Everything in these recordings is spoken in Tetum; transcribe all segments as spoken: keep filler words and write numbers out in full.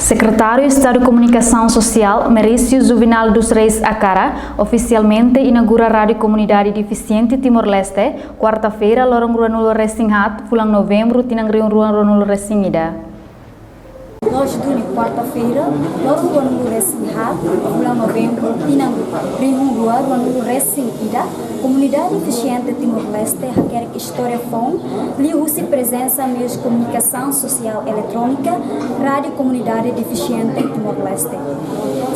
Sekretáriu Estadu Komunikasaun Sosiál, Merício Juvenal dos Reis Acara, ofisialmente inaugura Rádiu Komunidade Defisiente Timor-Leste, kuarta-feira, loron ruanulu-resin-haat, fulan Novembru, tinan rihun rua ruanulu-resin-ida. Loos duni, kuarta-feira, loron ruanulu-resin-haat, fulan Novembru, tinan rihun rua ruanulu-resin-ida, Komunidade Defisiente Timor-Leste hakerek istória foun liuhusi prezensa meius komunikasaun sosiál eletrónika, Rádiu Komunidade Defisiente Timor-Leste.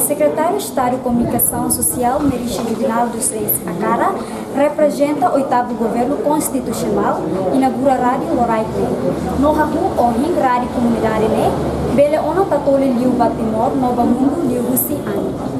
Sekretáriu Estadu Komunikasaun Sosiál, Merício Juvenal dos Reis Acara, reprezenta oitavu Governu Konstitusionál, inaugura rádiu loraik ne'e. No hahú ohin rádiu komunidade ne'e bele ona tatoli liu ba Timor no ba mundu liuhusi ami.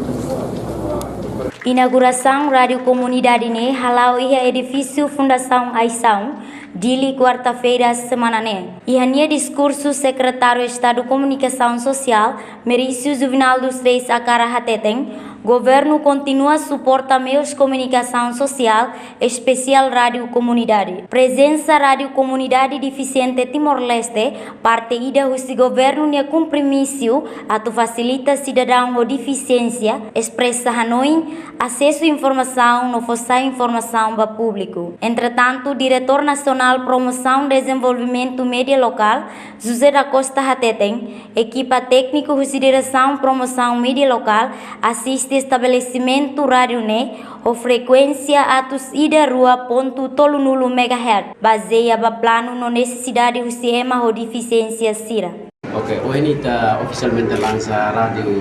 Inaugurasaun rádiu komunidade ne'e hala'o iha edifísiu Fundasaun Asaun, Dili, kuarta-feira semana ne'e. Iha nia diskursu, Sekretáriu Estadu Komunikasaun Sosiál, Merício Juvenal dos Reis Acara hateten, governu kontinua suporta meius komunikasaun sosiál, espesiál rádiu komunidade. Prezensa Rádiu Komunidade Defisiente Timor-Leste parte ida husi governu nia kompromisu atu fasilita sidadaun ho defisiénsia espresa hanoin, asesu informasaun no fó sai informasaun ba públiku. Entretantu, Diretór Nasionál Promosaun Dezenvolvimentu Mídia Lokál, José da Costa hateten, ekipa tékniku husi Diresaun Promosaun Mídia Lokál asiste estabelesimentu rádiu ne'e ho frekuénsia atus ida rua pontu tolunulu megahertz, bazeia ba planu no nesesidade husi ema ho defisiénsia sira. Oke, ohin ita ofisialmente lansa rádiu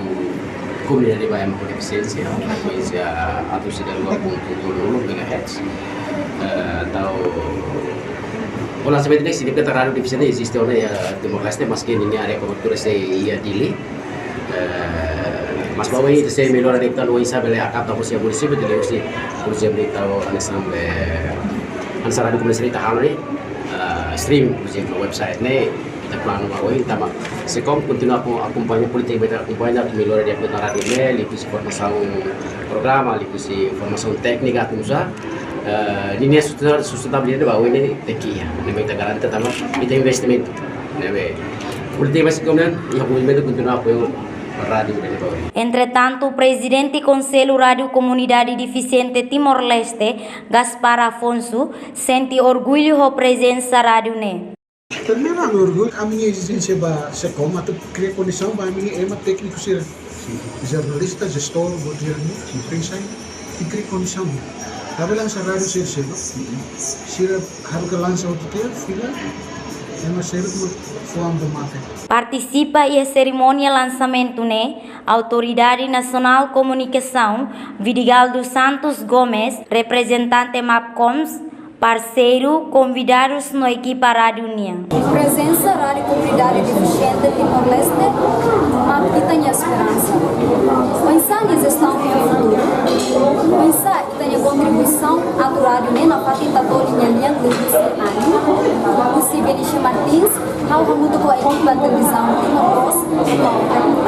komunidade ba ema ho defisiénsia, frekuénsia atus ida rua pontu tolunulu megahertz. Eh, entaun, o lansamento ne'e signifika katak rádiu defisiente eziste ona iha Timor-Leste, maski ninia área kobertura sei iha Dili. Eh, mas ba oin ita sei mellora de'it, entaun oinsá bele akata husi munisípiu, liuhusi, por ezemplu, entaun hanesan be, hanesan rádiu komunidade ita halo ne'e, eh, streaming, por ezemplu, website ne'e, ita planu ba oin, entaun, sei kontinua akompaña, polítika ita akompaña, atu mellora de'it rádiu ne'e, liuhusi formasaun programa, liuhusi formasaun téknika, atu nusa, eh, ninia sustenta-, sustentabilidade ba oin ne'e tenke iha, ne'ebé ita garante tanba ita investimentu. Ne'ebé, polítika ba oin, iha movimentu kontinua apoiu ba rádiu ne'e ba oin. Entretantu, Prezidente Konsellu Rádiu Komunidade Defisiente Timor-Leste, Gaspar Afonso, sente orgullu ho prezensa rádiu ne'e. Primeiru, ami orgullu, ami-nia ezijénsia ba SEKOM atu kria kondisaun ba ami-nia ema tékniku sira, jornalista, jestór, governu, imprensa, i kria kondisaun. Tapi lansa rádiu sira seluk, sira haruka lansa hotu tiha, fila, ema seluk mak fó an ba mate. Partisipa iha serimónia lansamentu ne'e, Autoridade Nasionál Komunikasaun, Vidigal dos Santos Gomes, reprezentante MAPKOMS, parseiru, konvidadus no ekipa rádiu nian. Prezensa Rádiu Komunidade Defisiente Timor-Leste mak ita-nia esperansa. Oinsá nia jestaun iha futuru? Oinsá ita-nia kontribuisaun atu rádiu ne'e nafatin tatoli nia lian liuhusi ami? Husi Benicio Martins, ha'u hamutuk ho ekipa Televizaun Timor Post, no reportajen.